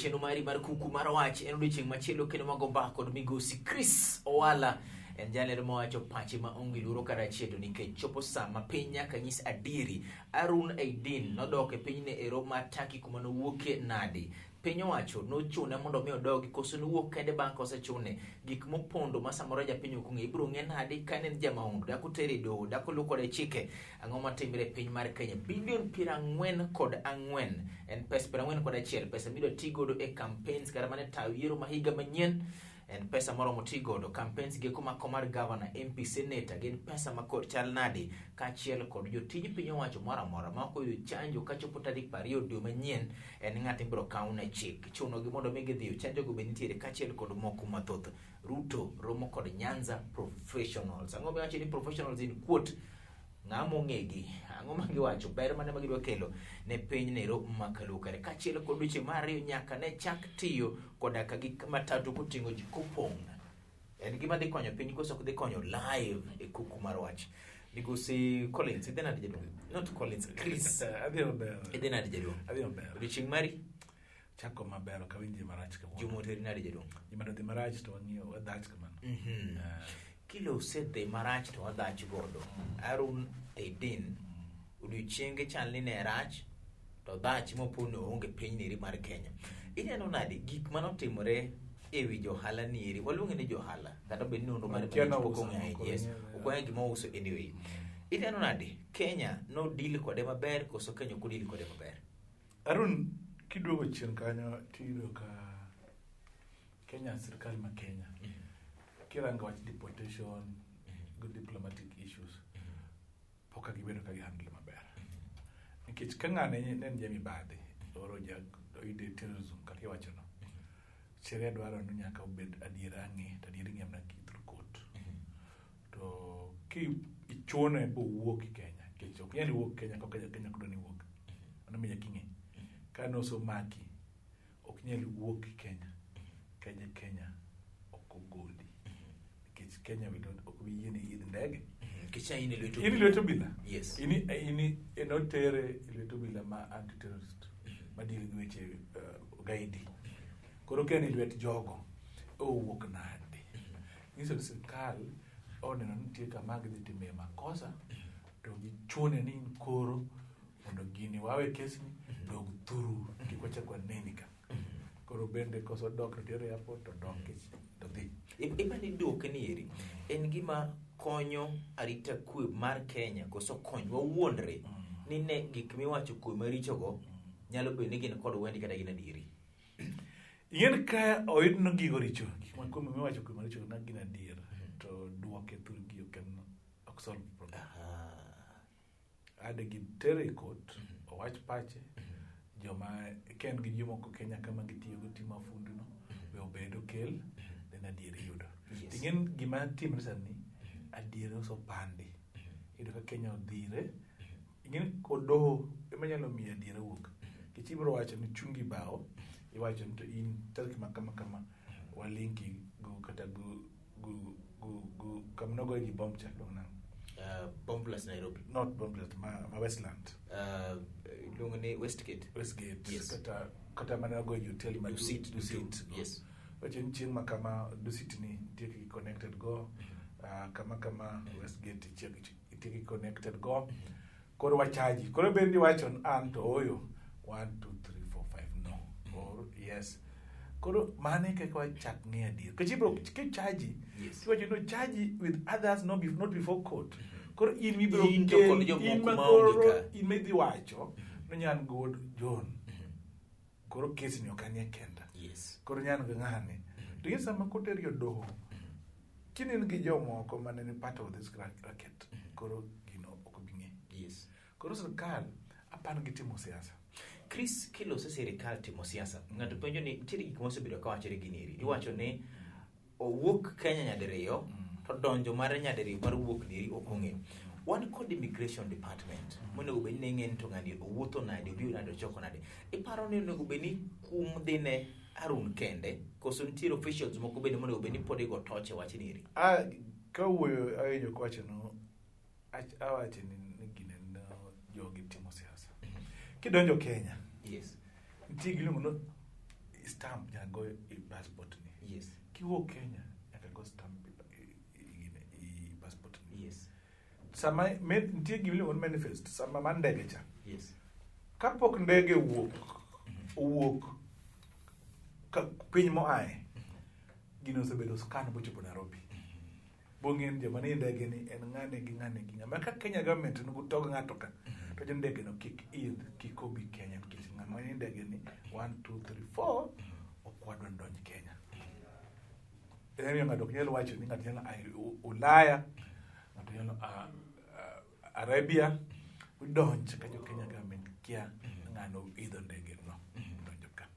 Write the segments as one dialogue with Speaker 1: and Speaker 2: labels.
Speaker 1: chenro mari mar kuku mar wach. En odiochieng' machielo kendo mago mbaka kod migosi Chris Owala. En jalero mawacho pache ma onge luoro kata achiel to nikech chopo sa ma piny nyaka nyis adieri. Arun Aidin nodok e pinyne ero mar Turkey kuma nowuokie nade? Piny owacho nochune mondo mi odogi koso nowuok kende bang' kosechune. Gik mopondo ma samoro japiny ok ong'eyo ibiro ng'e nade ka en jamahundu, dak otere e doho, dak oluw kode chike. Ang'o matimre e piny mar Kenya? Bilion 44 en pesa 41, pesa midwa ti godo e campaigns kata mana e tayo yiero ma higa manyien en pesa moromo ti godo. Campaigns gi eko mako mar governor, MP, senator gin pesa ma kod chal nade, kaachiel kod jotij piny owacho moro amora ma ok oyudo chanjo kachopo tarik 20 dwe manyien en ng'at ibiro kawne chik. Chunogi mondo mi gidhi chanjo go be nitiere kaachiel kod moko mathoth. Ruto romo kod Nyanza professionals. Ang'o miwacho ni professionals in quote? Ng'a mong'egi? Ang'o ma giwacho? Ber mane ma gidwa kelo ne piny nero makaluo kare? Kaachiel kod dweche mar ariyo nyaka ne chak tiyo koda ka gik matatu koting'o ji kopong'. En gima dhi konyo piny koso ok dhi konyo live e kuku mar wach. Migosi Collins, idhi nade jaduong'? Not Collins, Chris.
Speaker 2: Adhi maber.
Speaker 1: Idhi nade jaduong'?
Speaker 2: Adhi maber.
Speaker 1: Odiochieng' mari?
Speaker 2: Chako maber, ok awinji marach kawuono.
Speaker 1: Juma oteri nade jaduong'?
Speaker 2: Juma odhi marach to wang'iyo wadhach kamano.
Speaker 1: Kilo osedhi marach to wadhach godo. Arun Aidin, odiochienge chal ni ne rach to dhach mopo ni oonge piny neri mar Kenya. Ineno nade gik manotimore e wi johala nieri? Waluonge ni johala kata bed ni nonro mare
Speaker 2: Kia
Speaker 1: malich pok
Speaker 2: nouso,
Speaker 1: ong'eyo.
Speaker 2: ok
Speaker 1: Yes,
Speaker 2: ong'eyo.
Speaker 1: ok ong'eyo gima ouso anyway. Ineno nade Kenya no deal kode maber koso Kenya ok odeal kode maber?
Speaker 2: Arun, kiduogo chien kanyo tiyudo ka Kenya, sirkal ma Kenya, kirango wach deportation go diplomatic issues, pok ka gibedo ka gihandle maber. Nikech ka ng'ane ne en jamibadhi, oro ja oyude terrorism kaka iwachono, sheria dwaro ni nyaka obed adiera ng'e, to adiera ing'e mana through court. To ki ichune bowuok Kenya, nikech ok inyal wuok Kenya kaka ja Kenya ok dwa ni iwuok. Mano be nyaka ing'e. Ka nosemaki, ok inyal wuok Kenya ka ja Kenya ok ogoli. Nikech Kenya we don't, ok bi yieni idh ndege.
Speaker 1: Nikech in e lwet
Speaker 2: In e lwet obila.
Speaker 1: Yes.
Speaker 2: In in enotere e lwet obila ma anti-terrorist ma deal gi weche gaidi. Koro ka en e lwet jogo, owuok nade? Nyiso ni sirkal oneno ni nitie kama gidhi time makosa to gichune ni in koro mondo gini wawe kesni dog thuru kik wachak waneni ka. Koro bende koso dok to tere airport to dok to dhi.
Speaker 1: Ipa ni duoke ni eri en gima konyo arita kwe mar Kenya koso kony wawuondre ni ne gik miwacho kwe marichogo nyalo bedo ni gin kod wendi kata gin adieri.
Speaker 2: Ing'eni ka oyud ni gigo richo, gik ma kuom miwacho kwe maricho na gin adier, to duoke thurgi ok en ok solve problem. Ade gitere e court, owach pache, joma ka en gi jomoko Kenya kama gitiyogo timo mafundu no, be obed okel, then adier iyudo. Ing'eni gima timre sani, adiera osepandi. Iyudo ka Kenya odhire, ing'eni odoho ema nyalo miyo adiera wuok. Nikech ibiro wacho ni chungi bao, iwacho ni to in tarik ma kama kama, walinki go kata go go go go kama nogoye gi bomb cha iluongo nang'o?
Speaker 1: Bomb blast Nairobi.
Speaker 2: Not bomb blast, ma Westland.
Speaker 1: Iluongo ni Westgate.
Speaker 2: Westgate.
Speaker 1: Yes.
Speaker 2: Kata mane ogoyo ji hotel ma
Speaker 1: Dusit.
Speaker 2: Dusit.
Speaker 1: Yes.
Speaker 2: Wacho ni chieng' ma kama Dusit ni nitie kaka connected go, kama kama Westgate nitie kaka connected go. Koro wachaji. Koro bende iwacho ni an to oyo 1 2 3 4 5 no or yes. Koro mano e kaka wachak ng'eyo adier. Nikech ibiro kichaji, iwacho ni ochaji with others no not before court. Koro in mibiro
Speaker 1: In to kod jomoko
Speaker 2: in ma
Speaker 1: maonge
Speaker 2: koro
Speaker 1: ka.
Speaker 2: in midhi wacho ni nyan god John. Koro kes ni ok anie kenda. Koro nyan gi ng'ane. To ing'e sama koteri e doho, kinin gi jomoko mane ni part of this racket, koro gino ok bi ng'e. Koro sirkal aparo gitimo siasa.
Speaker 1: Chris, kilose sirikal timo siasa, ng'ato penjo ni nitiere gik mosebedo ka wachore gini eri. Iwacho ni owuok Kenya nyadiriyo to donjo mare nyadiriyo mar wuok neri ok ong'e. Wan kod immigration department monego bed ni ng'e ni to ng'ani owuotho nade, obiro nade, ochoko nade. Iparo ni onego bed ni kum dhi ne Harun kende koso nitiere officials moko bende monego bed ni pod igo toch e wach ni eri?
Speaker 2: Ka wuoyo awinjo kowacho no, awacho ni gine no jogi timo siasa. Kidonjo Kenya, nitie gimiluongo ni Stamp nyaka go e passport ni. Kiwuok Kenya nyaka go stamp e passport ni. Sama nitie gima iluongo ni manifest, sama mar ndege cha. Kapok ndege owuok piny moaye, gino osebedo scan bochopo Nairobi. Bong'e ni joma nie ndege ni en ng'ane gi ng'ane gi ng'ane. Ma ka Kenya government onego tog ng'ato ka, to jo ndege no kik idh, kik obi Kenya nikech ng'ama nie ndege ni 1 2 3 4 ok wadwa ni donj Kenya. En ng'ato ok nyal wacho ni ng'ato nyalo a Ulaya, ng'ato nyalo a Arabia, donj ka jo Kenya government kia ng'ano idho ndege no donjo ka.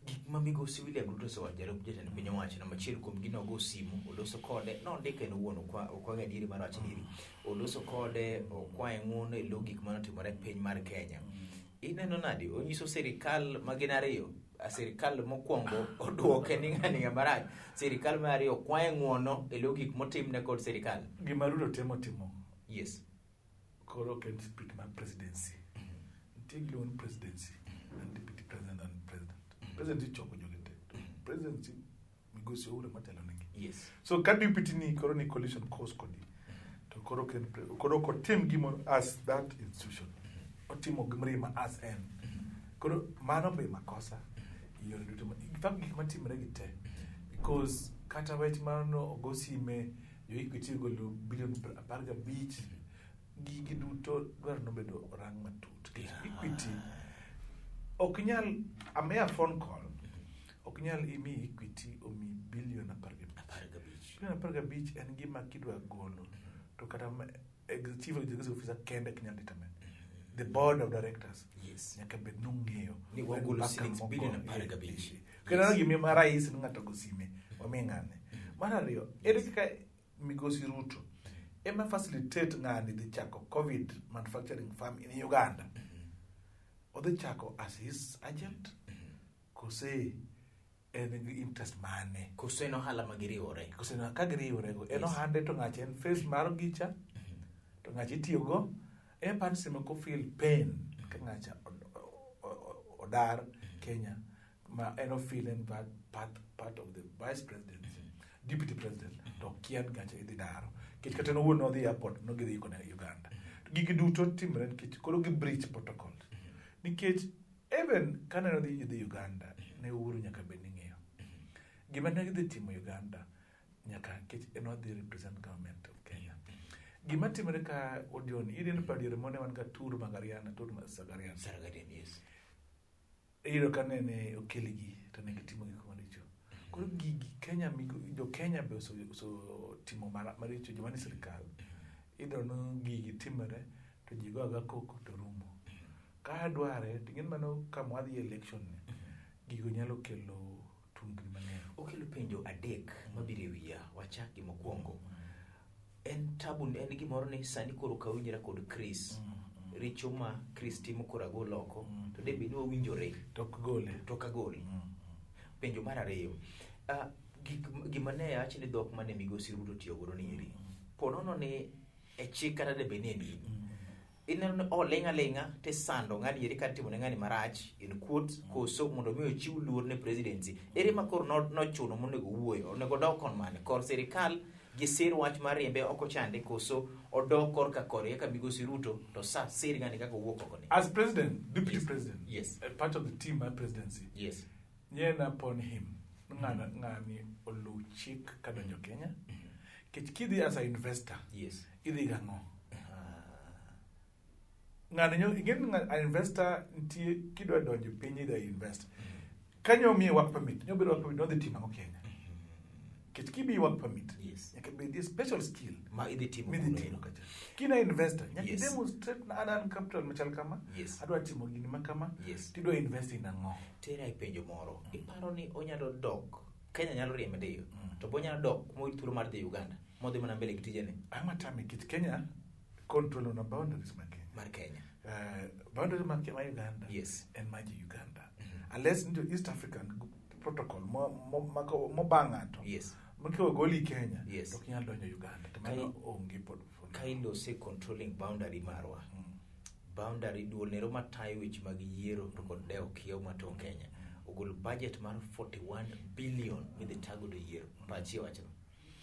Speaker 1: Gik ma migosi William Ruto osewacho jalup jatend piny owacho namba achiel kuom gi nogo simu oloso kode nondiko en owuon ok wang'e adieri mar wach niri oloso kode okwaye ng'uono e lo gik manotimore e piny mar Kenya. Ineno nade onyiso sirikal ma gin ariyo, sirikal mokwongo oduoke ni ng'ani ng'ama rach, sirikal mar ariyo kwaye ng'uono e lo gik motimne kod sirikal.
Speaker 2: Gima Ruto temo timo koro ok en spirit mar presidency. Nitie gima iluongo ni presidency and deputy president and president. Presidency choko jogi te. Presidency migosi Uhuru ema telo negi. So ka deputy ni koro ni coalition course kodi to koro ok en koro ok otim gimoro as that institution. Otimo gimrima as en. Koro mano be makosa yore duto. In fact gik matimore gi te because kata wach mar no ogo sime jo Equity ogolo bilion 15 gigi duto dwaro nobedo orang matut. Nikech Equity ok nyal amiya phone call ok nyal imi Equity omi bilion 15.
Speaker 1: 15.
Speaker 2: Bilion 15 en gima kidwa golo to kata chief executive officer kende ok nyal determine. The board of directors nyaka bed nong'eyo
Speaker 1: ni wagolo
Speaker 2: mpaka
Speaker 1: shillings
Speaker 2: moko.
Speaker 1: bilion 15.
Speaker 2: Kendo mano gima rais ni ng'ato go sime omi ng'ane. Mar ariyo, ere kaka migosi Ruto ema facilitate ng'ani dhi chako COVID manufacturing farm in Uganda? Odhi chako as his agent kose en gi interest mane?
Speaker 1: Koso en ohala ma giriwore?
Speaker 2: Kose ka giriwore go en ohande to ng'acha en face mar gicha to ng'acha itiyogo e pan sema ko feel pain ka ng'acha odar Kenya ma en ofeel en part of the vice president, deputy president to kia ni ng'acha idhi daro nikech kata en owuon nodhi airport no gidhi kone Uganda. Gigi duto timore nikech koro gi breach protocol nikech even kane odhi dhi Uganda ne Uhuru nyaka bed ni ng'eyo gima ne gidhi timo Uganda nyaka nikech en odhi represent government of Kenya. Gima timore ka Odion, iyudo pa diere mone wan ga tour mag Ariana, tour mag Sagarian.
Speaker 1: Saragarian, yes.
Speaker 2: Iyudo ka nene okelgi to ne gitimo gik maricho. Koro gigi Kenya jo Kenya be osetimo maricho joma ni sirikal. Iyudo ni gigi timore to ji go aga koko to rumo. Ka dware to ing'e mano kama wadhi election ni gigo nyalo kelo tungni mang'eny.
Speaker 1: Okelo penjo adek mabiro e wiya, wachak gi mokwongo. En tabu, en gimoro ni sani koro ok awinjra kod Chris. Richo ma Chris timo koro agol oko, to de bed ni wawinjore.
Speaker 2: To ok gole.
Speaker 1: To ok agol. Penjo mar ariyo, gima ne awach ni dhok mane migosi Ruto tiyo godo ni eri. Po nono ni e chik kata de bed ni en in. Ineno ni oling' aling'a tisando ng'ani eri kata timo ne ng'ani marach in quote koso mondo mi ochiw luor ne presidency. Ere ma koro nochuno monego owuoyo, onego odok kon mane? Kor sirikal gi sir wach mar riembe ok ochande koso odok korka kore kaka migosi Ruto to sa sir ng'ani kaka owuok oko ni.
Speaker 2: As president, deputy president, part of the team mar presidency. Nyen upon him. Ng'ani oluw chik kadonjo Kenya. Kech kidhi as a investor. Idhi gang'o? Ng'ani nyo, ing'e ni a investor nitie kidwa donjo piny idhi invest. Kanyo miye work permit, nyo bedo work permit nodhi timo ang'o Kenya? Kech kibi work permit, nyaka bed gi special skill
Speaker 1: ma idhi timo
Speaker 2: midhi
Speaker 1: kuno
Speaker 2: timo
Speaker 1: ero.
Speaker 2: kacha. Kina investor, nyaka demonstrate na an an capital machal kama, adwa timo gini ma kama, tidwa invest in ang'o?
Speaker 1: Tera e penjo moro, iparo ni onyalo dok, Kenya nyalo riembe ndiyo, to bo onyalo dok moyud thuolo mar dhi Uganda, modhi mana mbele gi tijene?
Speaker 2: Ang'o matame nikech Kenya control on boundaries mar Kenya.
Speaker 1: Mar Kenya.
Speaker 2: Boundaries mar Kenya, Uganda. En mar Uganda. Unless ndio East African protocol mo bang' ng'ato. Mokeo goli Kenya. To ok nyal donjo Uganda. To mano onge pod.
Speaker 1: Ka ilose controlling boundary marwa. Boundary duol nero matayo weche mag yiero to kod dewo kiewo ma tong' Kenya. Ogolo budget mar 41 billion midhi tagodo yiero. Pachi wachno.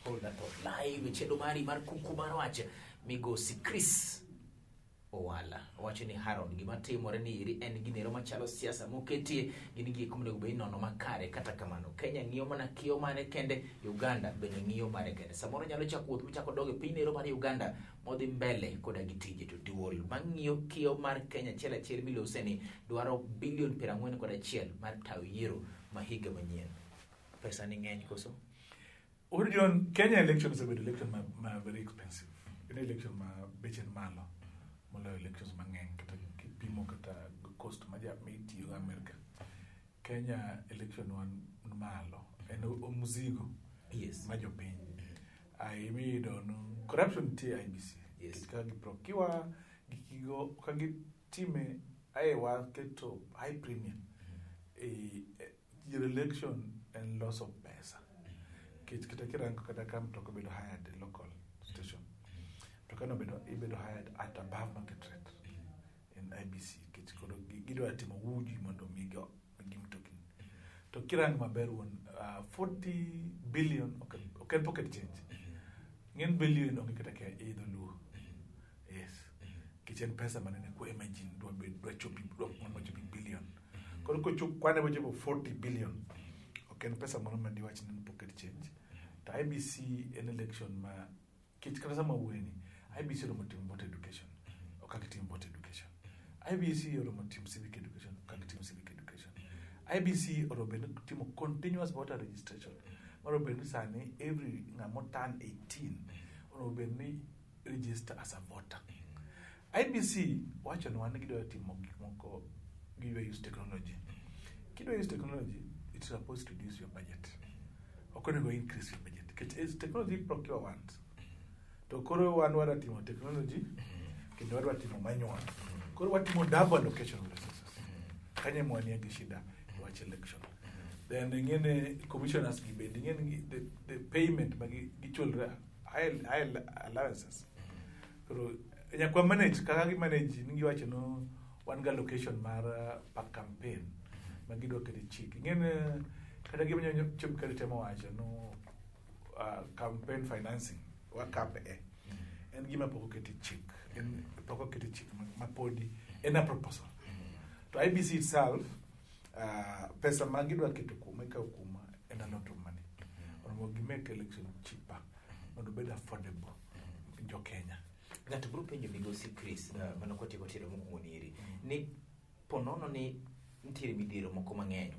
Speaker 1: Hold that thought. Live e chenro mari mar kuku mar wach migosi Chris Owala owacho ni Haron gima timore ni eri en ginero machalo siasa moketie gin gik monego bed nono makare. Kata kamano Kenya ng'iyo mana kiyo mare kende, Uganda bende ng'iyo mare kende. Samoro nyalo chako wuoth mochako dog e piny nero mar Uganda modhi mbele koda gi tije. To duol mang'iyo kiyo mar Kenya achiel achiel milose ni dwaro bilion 41 mar tayo yiero ma higa manyien. Pesa ni ng'eny koso?
Speaker 2: Orion, Kenya election osebedo election ma very expensive. En election ma beche ni malo moloyo elections mang'eny kata kipimo kata cost ma ja mitiyo go America. Kenya election wan malo. En mzigo ma jopiny. Ai miyudo no corruption nitie IEBC.
Speaker 1: Yes.
Speaker 2: Nikech kaka giprokiwa gikigo ka gitime ae waketo high premium. E election en loso pesa. Nikech kata kirango kata ka mtoka obedo hired e local station. Mtoka no bedo ibedo hired at above market rate in IEBC nikech koro gidwa timo uji mondo mi go gi mtokni. To kirango maber wuon 40 billion ok en pocket change. Ng'en billion onge kata ka e dholuo. Yes. Nikech en pesa manene kwa imagine dwa bed dwa chopi dwa mondo chopi billion. Koro kochop kwane bochopo 40 billion. Ok en pesa moro ma diwach ni en pocket change. To IEBC en election ma kech kata sama wuoyeni IEBC oromo timo voter education. Ok kaka timo voter education. IEBC oromo timo civic education. Ok kaka timo civic education. IEBC oromo bed ni timo continuous voter registration. Moro bed ni sani every ng'ama turn 18 onego bed ni register as a voter. IEBC wachonwa ni gidwa timo gik moko gidwa use technology. Kidwa use technology, it's supposed to reduce your budget. Ok onego increase your budget. Nikech technology procure once. To koro wan wadwa timo technology kendo wadwa timo manual. Koro watimo double allocation of resources. Kanyo ema wanie gi shida e wach election. Then ing'eni commissioners gi bende ing'eni the payment ma gichulre high allowances. Koro nyaka wa manage kaka gi manage ni giwacho no wan ga allocation mar per campaign ma gidwa keto e chik. Ing'eni kata gima chop kare temo wacho no campaign financing wa cap e en gima pok oket e chik, en pok oket e chik ma podi en a proposal. To IEBC itself pesa ma gidwa keto kuma ikawo kuma en a lot of money. Onego gi make election cheaper mondo obed affordable jo Kenya.
Speaker 1: Ng'ato biro penjo migosi Chris mano kotieko tielo mokwongo ni eri ni ponono ni nitiere midhiero moko mang'eny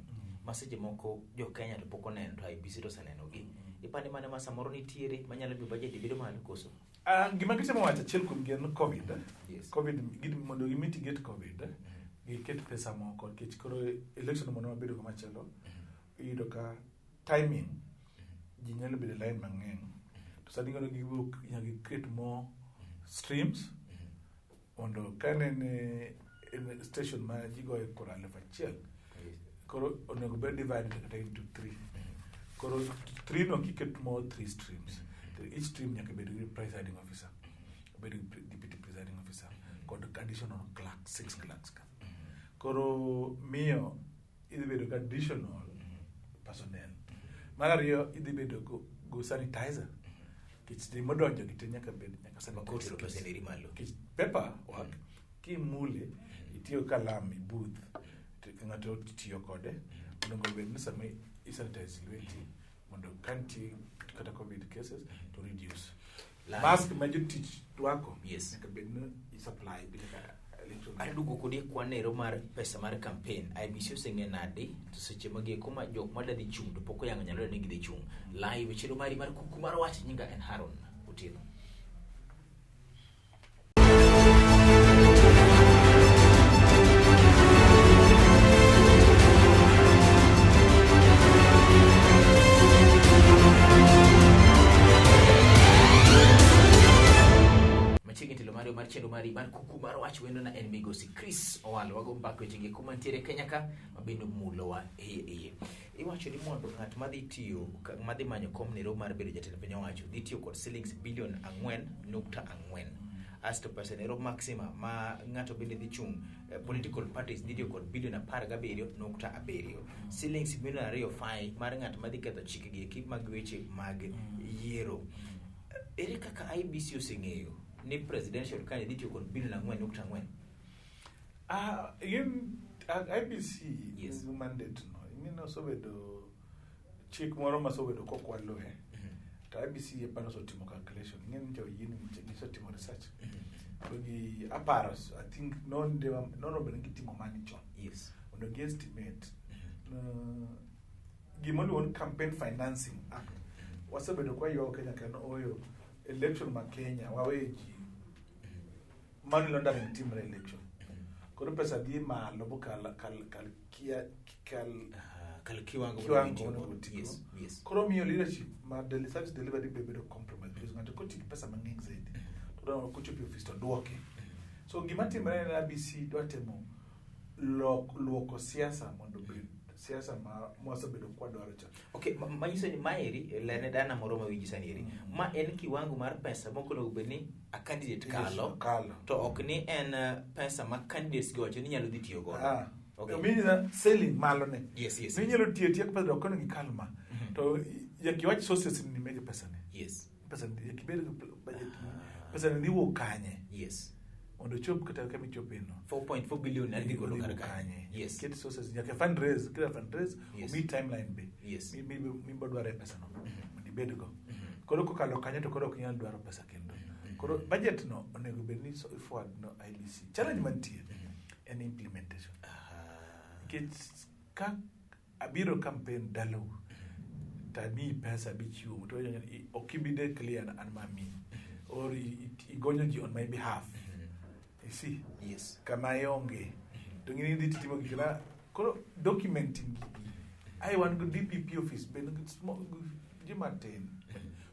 Speaker 1: ma seche moko jo Kenya to pok oneno to IEBC to oseneno gi. Ipani mane ma samoro nitiere manyalo miyo budget bedo malo koso?
Speaker 2: Gima gitemo wacho achiel kuom gi en COVID.
Speaker 1: Yes.
Speaker 2: COVID mondo gi mitigate COVID, giket pesa moko nikech koro election mondo wabedo kamachielo iyudo ka timing ji nyalo bedo e line mang'eny to sani koro giwuok nyaka gi create more streams mondo ka nene en station ma ji goye kura 1000 koro onego bed divided kata into three. Koro three no kiket more three streams to each stream nyaka bed gi presiding officer, obed gi deputy presiding officer kod additional clerk, six clerks ka. Koro miyo idhi bedo gi additional personnel. Mar ariyo idhi bedo go sanitizer nikech ji modonjo gi te nyaka bed nyaka sanitize.
Speaker 1: Makoro pesa ni malo.
Speaker 2: Nikech paper work kimule itiyo kalam e booth to ng'ato tiyo kode onego bed ni sama isanitize lweti mondo ka nitie kata COVID cases to reduce. Mask ma jotich rwako nyaka bed ni isupply pile ka election.
Speaker 1: Aduogo kodi e kwan ero mar pesa mar campaign. IEBC oseng'e nade to seche mag eko ma jok madwa dhi chung' to pok oyango nyalo ni gidhi chung'. Live e chenro mari mar kuku mar wach nyinga en Haron Otieno. Machiegni telo mari mar chenro mari mar kuku mar wach wendo na en migosi Chris Owalo. Wago mbaka weche gi kuma nitiere Kenya ka ma bende mulowa iye iye. Iwacho ni mondo ng'at madhi tiyo madhi manyo kom nero mar bedo jatend piny owacho dhi tiyo kod shillings bilion 4.4. Asto pesa nero maxima ma ng'ato bende dhi chung' political parties dhi tiyo kod bilion 17.7 shillings milion 2 fine mar ng'at ma dhi ketho chike gi eki mag weche mag yiero. Ere kaka IEBC oseng'eyo ni presidential candidate dhi tiyo kod bilion 4.4?
Speaker 2: Ah, in IEBC nigi mandate no. Ing'e ni osebedo chik moro ma osebedo kokwaloe. To IEBC epano osetimo calculation. Ing'e ni joyini gisetimo research. To gi aparo, I think nono bed ni gitimo mani chon. Mondo gi estimate gima iluongo ni Campaign Financing Act. Wasebedo kwa ywago Kenya ka oyo election ma Kenya wawe ji money laundering timre election. Koro pesa dhi malo bokal kal kal kia kal
Speaker 1: Kal kiwango
Speaker 2: kiwango
Speaker 1: monego
Speaker 2: monego
Speaker 1: otigo.
Speaker 2: otigo. Koro miyo leadership ma daily service delivery be bedo compromise because ng'ato kotiyo gi pesa mang'eny zaidi to dwaro kochopo e ofis to duoke. So gima timre en IEBC dwa temo luoko siasa mondo obed siasa ma mwasebedo kwadwaro cha.
Speaker 1: Okay, manyiso ni maeri lerne dana moro mawinji sani eri. Ma en kiwango mar pesa mok onego bed ni a candidate kalo,
Speaker 2: kalo.
Speaker 1: To ok ni en pesa ma candidates go wacho ni nyalo dhi tiyo godo. Okay.
Speaker 2: Omiyo ni ceiling malo ne.
Speaker 1: Yes.
Speaker 2: Ni inyalo tiyo tiyo pesa ok onego ikal ma. To nyaka iwach sources ni mege pesa ne. Pesa ni nyaka ibed gi budget ni. Pesa ni dhi wuok kanye? Mondo ochop kata kama ichope no.
Speaker 1: 4.4 billion ne dhi golo
Speaker 2: Dhi
Speaker 1: kar
Speaker 2: wuok
Speaker 1: kanye.
Speaker 2: kanye? Ket sources nyaka fundraise, kila fundraise, omi timeline be. Mi dwaro pesa no. Mondo ibed go. Koro kokalo kanyo to koro ok inyal dwaro pesa kendo. Koro budget no onego bed ni forward no IEBC. Challenge mantie en implementation. Nikech ka abiro campaign dalau to amiyi pesa bichiwo to ok ibi declare an mamiyi or igonyo ji on my behalf. You see? Kama ionge. To ng'ini dhi timo gik na koro documenting gigi. Ai wan go DPP office be nigi small ji matin.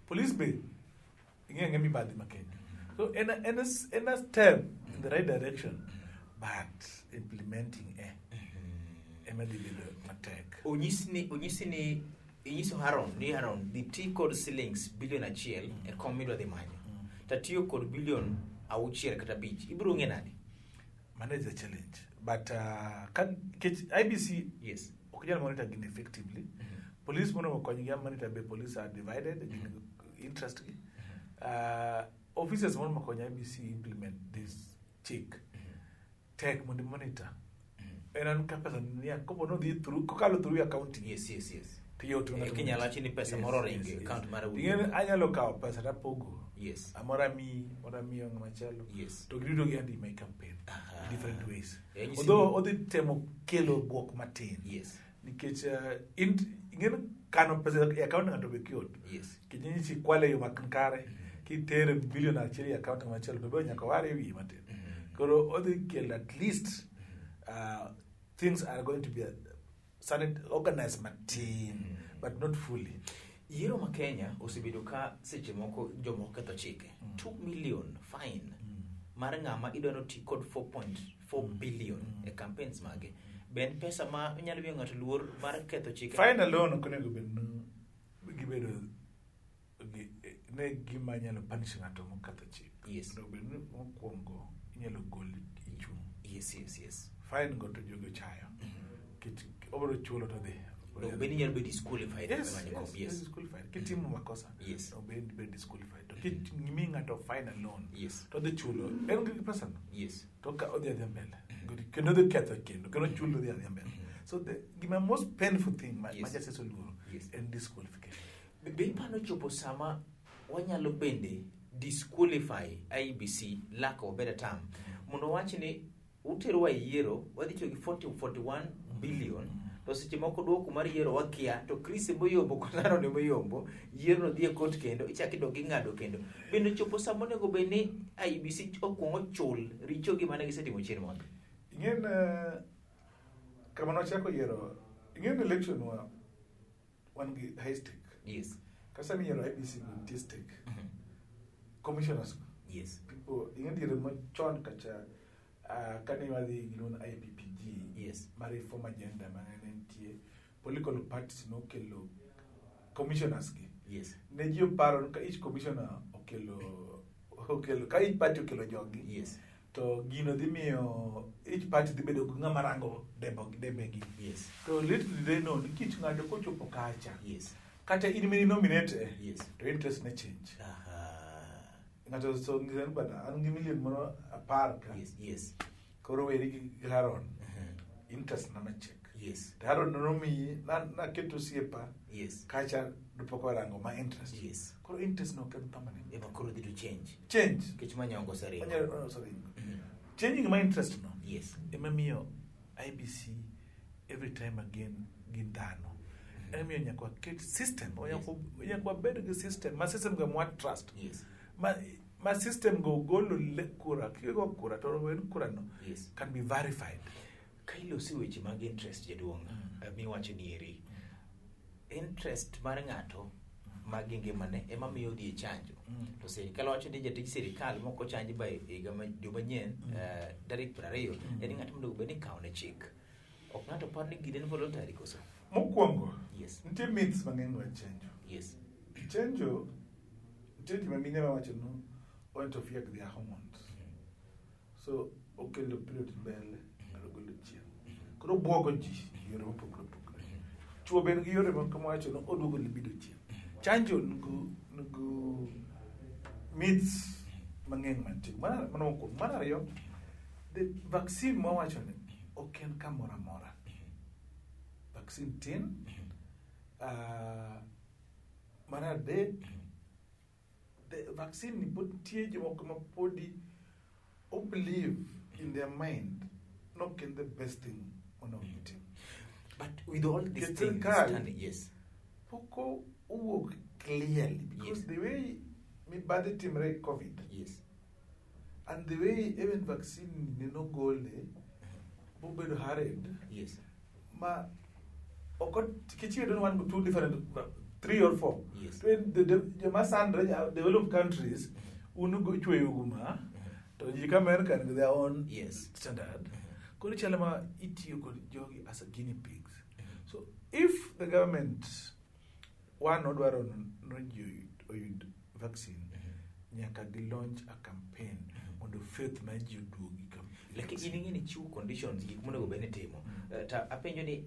Speaker 2: Police be ing'e ng'e mibadhi ma Kenya. So en a step in the right direction, but implementing ema dhi bedo matek.
Speaker 1: Onyisi ni inyiso Haron ni Haron dhi ti kod shillings bilion 1 e kom midwa dhi manyo. Tatiyo kod bilion 6 kata 5. Ibiro ng'e nade?
Speaker 2: Mano is a challenge. But ka nikech IEBC ok nyal monitor gini effectively. Police mondo okonygi monitor be police are divided gin interest gi. Officers mondo okony IEBC implement this chik. Tek mondo monitor. En an ka pesa ni kopo no dhi through kokalo through accounting.
Speaker 1: Yes.
Speaker 2: To yot ng'ato
Speaker 1: Kinyalo
Speaker 2: monitor.
Speaker 1: wacho ni pesa moro oringo e account mar
Speaker 2: Ing'e ni anyalo kawo pesa tapogo. Amora miyi, moro miyo ng'ama chielo. To giduto gi my campaign. Different ways.
Speaker 1: Nyisi
Speaker 2: Although
Speaker 1: ni
Speaker 2: odhi temo kelo bwok matin. Nikech ing'e ni kano pesa e account ng'ato be yot. Nikech inyisi kwale e yo mak kare, kitere bilion 1 e account ng'ama chielo to be nyaka ware e wiye matin. Koro odhi kelo at least things are going to be organized matin, but not fully.
Speaker 1: Yiero ma Kenya osebedo ka seche moko jomoko ketho chike. 2 million fine mar ng'ama idwa ni oti kod 4.4 billion e campaigns mage. Be en pesa ma nyalo miyo ng'ato luor mar ketho chike?
Speaker 2: Fine alone ok onego bed ni gibedo gi, ne gima nyalo punish ng'ato moketho chik. Onego bed ni mokwongo inyalo gol ichung'.
Speaker 1: Yes.
Speaker 2: Fine go to jogi ochayo. Nikech obiro chulo to dhi.
Speaker 1: Ok bed ni nyalo bedo disqualified.
Speaker 2: Yes,
Speaker 1: Manyo
Speaker 2: yes,
Speaker 1: kom, yes.
Speaker 2: yes, disqualified. Kitimo makosa, no bed bed disqualified. To kimi ng'ato fine alone, to dhi chulo. En gi pesa no. To ka odhi adhiya mbele. Kendo odhi ketho kendo, kendo chulo odhi adhiya mbele. So the gima most painful thing ma justice oluoro en disqualification.
Speaker 1: Be iparo chopo sama wanyalo bende disqualify IEBC lack of a better term mondo wach ni uterowa e yiero wadhi tiyo gi 41 billion to seche moko duoko mar yiero wakia to Chris emoyombo kod Aaron emoyombo yiero no dhi e court kendo ichako idok ing'ado kendo bende chopo sama onego bed ni IEBC okuong ochul richogi mane gisetimo chien mondo
Speaker 2: Ing'en kama nochako yiero ing'en election wa wan gi high stake. Kasa ni yiero IEBC nitie stake. Commissioners. People ing'en diere machon kacha kane wadhi giluongo ni IPPG. Mar reform agenda mane nitie political parties nokelo commissioners gi. Ne ji oparo ni ka each commissioner okelo okelo ka each party okelo jogi to gino dhi miyo each party dhi bedo gi ng'ama rango dembegi. To little did they know ni kich ng'ato kochopo kacha kata in mini nominate to interest ne change. Ng'ato so ng'ise ni bana an gi million moro 10 ka. Koro weri gi Haron. Interest na check. To Haron nomiyi naketo osiepa kacha dupok orango ma interest. Koro interest no ok en permanent.
Speaker 1: Ema koro dhi to change.
Speaker 2: Change.
Speaker 1: Nikech manyongo oseringo.
Speaker 2: Manyongo oseringo. Changing my interest no. Ema miyo IEBC every time again gi dhano. Ema miyo nyaka waket system. Nyaka wabed gi system. Ma system go mwa trust. Ma system go golo le kura. Kigo kura to en kura no. Can be verified.
Speaker 1: Ka iloso weche mag interest jaduong', miwacho ni eri. Interest mar ng'ato mag ngimane ema miyo odhi e chanjo. To sirikal wacho ni jatij sirikal mok ochanji by higa dwe manyien, tarik 20, en ng'at monego bed ni ikawo ne chik. Ok ng'ato par ni gini en voluntary koso?
Speaker 2: Mokwongo, nitie myths mang'eny mag chanjo. Chanjo, nitie ji ma mine mawacho ni o interfere with their hormones. So, okelo period mbele, kendo ogolo chien. Koro obwogo ji e yore mopogore opogore. Chuo be nigi yore moko mawacho ni oduogo libido chien. Chanjo nigo myths mang'eny mantie. Mano mokwongo. Mar ariyo, the vaccine mawacho ni ok en kamoro amora. Vaccine tin. Mar adek, the vaccine ni pod nitie jomoko ma podi o believe in their mind nok en the best thing mondo gitim.
Speaker 1: But with all these
Speaker 2: Nikech
Speaker 1: things
Speaker 2: sirkal
Speaker 1: standing, yes.
Speaker 2: pok owuok clearly because the way mibadhi timre e COVID and the way even vaccine ni nogole bobedo hurried ma ok nikech iyudo ni wan two different 3 or 4. To in the joma sandre developed countries un go chweyo guma to ji ka America nigi their own standard. Koro chalo ma itiyo kod jogi as a guinea pigs. So if the government one odwaro no ji oyud vaccine, nyaka gi launch a campaign mondo faith mar ji oduogi ka
Speaker 1: Lakini in ing'e ni chiwo conditions gik monego bed ni timo. To apenjo ni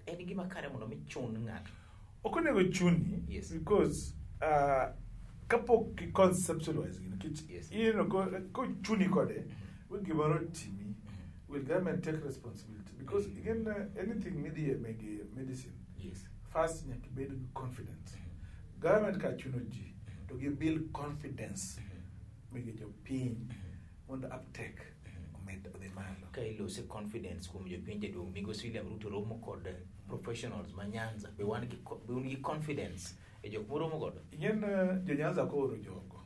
Speaker 1: en gima kare mondo mi chun ng'ato?
Speaker 2: Ok onego chuni because kapok i conceptualize gino, nikech ineno kochuni kode, we gimoro timi, will government take responsibility? Because again, anything midhiye mege medicine, first nyaka ibed gi confidence. Government ka chuno ji to gi build confidence mege jopiny mondo uptake omed odhi malo.
Speaker 1: Ka ilose confidence kuom jopiny jaduong', Migosi William Ruto romo kod professionals ma Nyanza, be wan gi be un gi confidence e jok moromo godo?
Speaker 2: Ing'en, jo Nyanza koro jogo.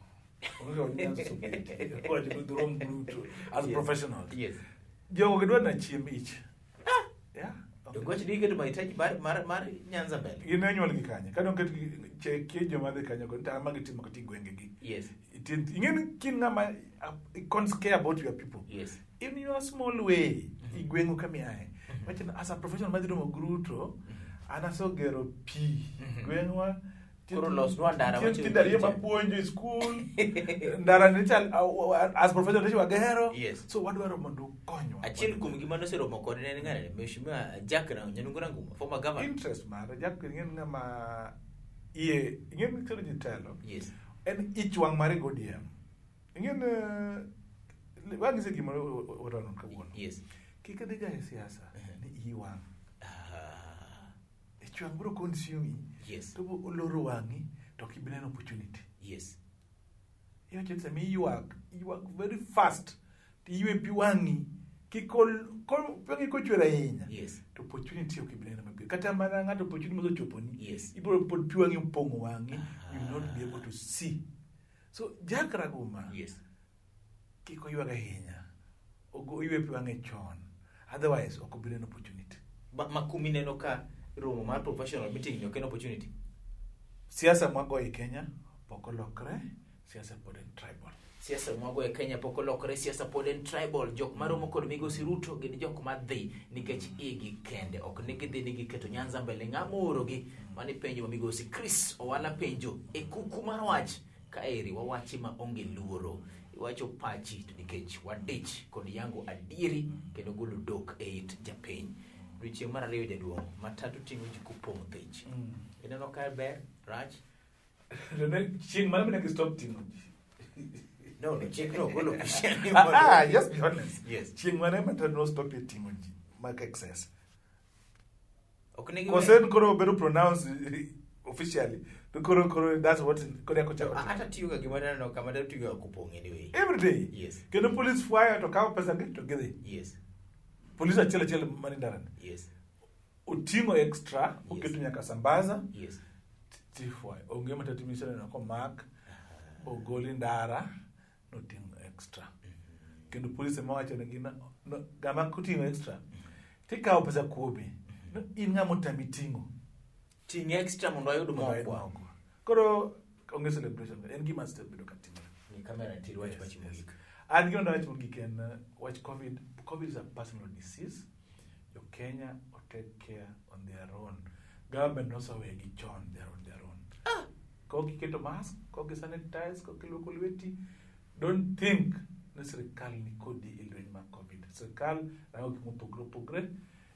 Speaker 2: Onge kaka Nyanza osebetie. Wacho ni girom gi Ruto as professionals. Jogo gidwa na chiemb ich. Yeah.
Speaker 1: To goch ni iketo mahitaji mar Nyanza mbele.
Speaker 2: Gin onyuol gi kanye? Ka dong ket gi chekie joma dhi kanyo go, to ang'o ma gitimo kata e gwengegi? Ing'e ni kin ng'ama, you care about your people. In your small way, i gweng'u kama iaye. Wacho ni as a professional madhi romo gi Ruto, an asegero pi gweng'wa.
Speaker 1: Koro losnwa ndara
Speaker 2: Nitie
Speaker 1: machiegni
Speaker 2: nyithindo ariyo
Speaker 1: gi cha.
Speaker 2: mapuonjo e skul. Ndara ni chal, as professional niche wagero. So wadwaro mondo ukonywa.
Speaker 1: Achiel kuom gima noseromo kode ne en ng'ane, Mheshimiwa Jack Nyanungu Ranguma, former governor.
Speaker 2: Interest mare, Jack ing'e ng'ama iye, ing'e ni koro ji telo. En ich wang' mare gi ODM. Ing'e ni, wang'ise gimoro orono kawuono. Kik idhi ga e siasa ni iyi wang'. Ich wang' biro consume. To bo oloro wang'i to ok ibi neno opportunity. Iwacho ni sama iywak, iywak very fast. To iywe pi wang'i. Kik pi wang'i kochwer ahinya. To opportunity ok ibi neno maber. Kata mana ng'ato opportunity mosochoponi. Ibiro pod pi wang'i opong'o wang'i. You will not be able to see. So Jack Raguma. Kik oywag ahinya. Oywe pi wang'e chon. Otherwise ok obi neno opportunity.
Speaker 1: Ma kumi neno ka romo mar professional meeting ni ok en opportunity.
Speaker 2: Siasa mwago e Kenya pok olokre, siasa pod en tribal.
Speaker 1: Siasa mwago e Kenya pok olokre, siasa pod en tribal. Jok maromo kod Migosi Ruto gin jok madhi nikech igi kende. Ok ni gidhi ni giketo Nyanza mbele, ng'ama oorogi? Mano penjo ma Migosi Chris Owala penjo e kuku mar wach. Kaeri wawachi ma onge luoro. Iwacho pachi to nikech wadich kod yango adieri kendo golo dok e it japiny. Odiochieng' mar ariyo jaduong', matatu ting'o ji kopong'o thich. Ineno ka ber, rach?
Speaker 2: To ne chieng' mane mane gistop ting'o ji?
Speaker 1: No, no, chik no golo officially.
Speaker 2: Just be honest.
Speaker 1: Yes.
Speaker 2: Chieng' mane matatu no stop e ting'o ji mag excess.
Speaker 1: Ok ne giwe.
Speaker 2: Kosen koro bedo pronounced officially. To koro that's what koro yako chako.
Speaker 1: Ata tiyoga gima aneno kama matatu ting'o kopong' anyway.
Speaker 2: Every day.
Speaker 1: Yes.
Speaker 2: Kendo police fire to kawo pesa gi to gidhi.
Speaker 1: Yes.
Speaker 2: Police achiel achiel mani ndara.
Speaker 1: Yes.
Speaker 2: Oting'o extra, oketo nyaka sambaza.
Speaker 1: Yes.
Speaker 2: Tifwayo. Onge matatu miseneno komak, ogol e ndara, noting'o extra. Kendo polise ema wacho negi no, ng'ama koting'o extra, tikawo pesa kuome, no, in ng'ama otami ting'o.
Speaker 1: Ting' extra mondo ayud
Speaker 2: Mondo ayud
Speaker 1: mokwa.
Speaker 2: moko. Koro onge celebration, en gima osebedo ka timore.
Speaker 1: Ni kamera nitie wach
Speaker 2: Yes,
Speaker 1: pachi
Speaker 2: yes.
Speaker 1: mogik.
Speaker 2: An gima dawach mogik en wach COVID. COVID is a personal disease. Jo Kenya o take care on their own. Government nosewegi chon, they are on their own. Kok iketo mask, kok isanitize, kok iluoko lweti, don't think ni sirikal ni kodi e lweny mar COVID. Sirikal rango gik mopogore opogore,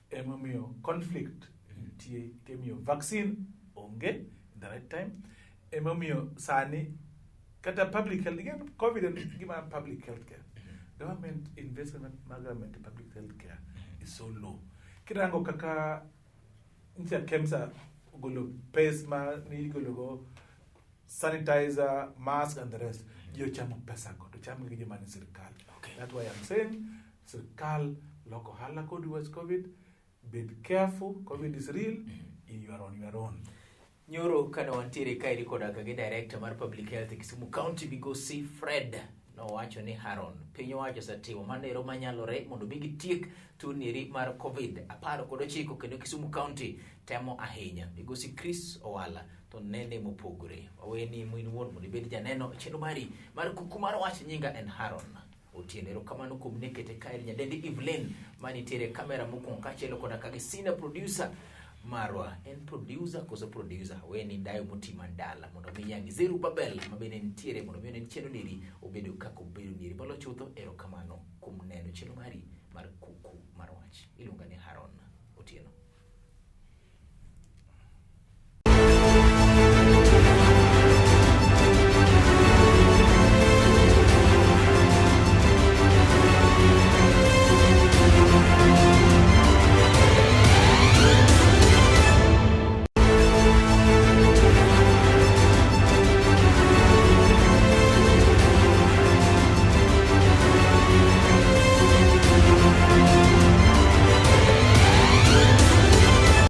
Speaker 2: emomiyo conflict nitie, emomiyo vaccine onge in the right time, emomiyo sani kata public health, again, COVID en gima public health care. Government investment mar government e public health care is so low. Kirango kaka ncha KEMSA ogolo pes ma nigologo sanitizer, mask and the rest. Ji ochamo pesa go, to chamo gi joma ni sirikal.
Speaker 1: Okay.
Speaker 2: That's why I'm saying sirikal loko ohala kod wach COVID. Bed careful, COVID is real, you are on your own.
Speaker 1: Nyoro kane wantiere kaeri koda ka gi director mar public health e Kisumu County migosi Fred nowacho ni Haron piny owacho osetimo manero manyalore mondo mi gitiek tuo nieri mar COVID 19 kendo Kisumu County temo ahinya. Migosi Chris Owala to nene mopogore. Waweni in wuon mondo ibed janeno e chenro mari mar kuku mar wach. Nyinga en Haron Otieno. Erokamano kuom nekete kaeri nyadendi Evelyn manitiere e kamera mokwongo kaachiel koda ka gi senior producer marwa en producer koso producer weni dayo motima dala mondo mi yangi Zeru Babel mabende nitiere mondo mi onen chenro neri obedo kaka obedo neri molo chutho. Erokamano kuom neno chenro mari mar kuku mar wach. Iluonga ni Haron Otieno.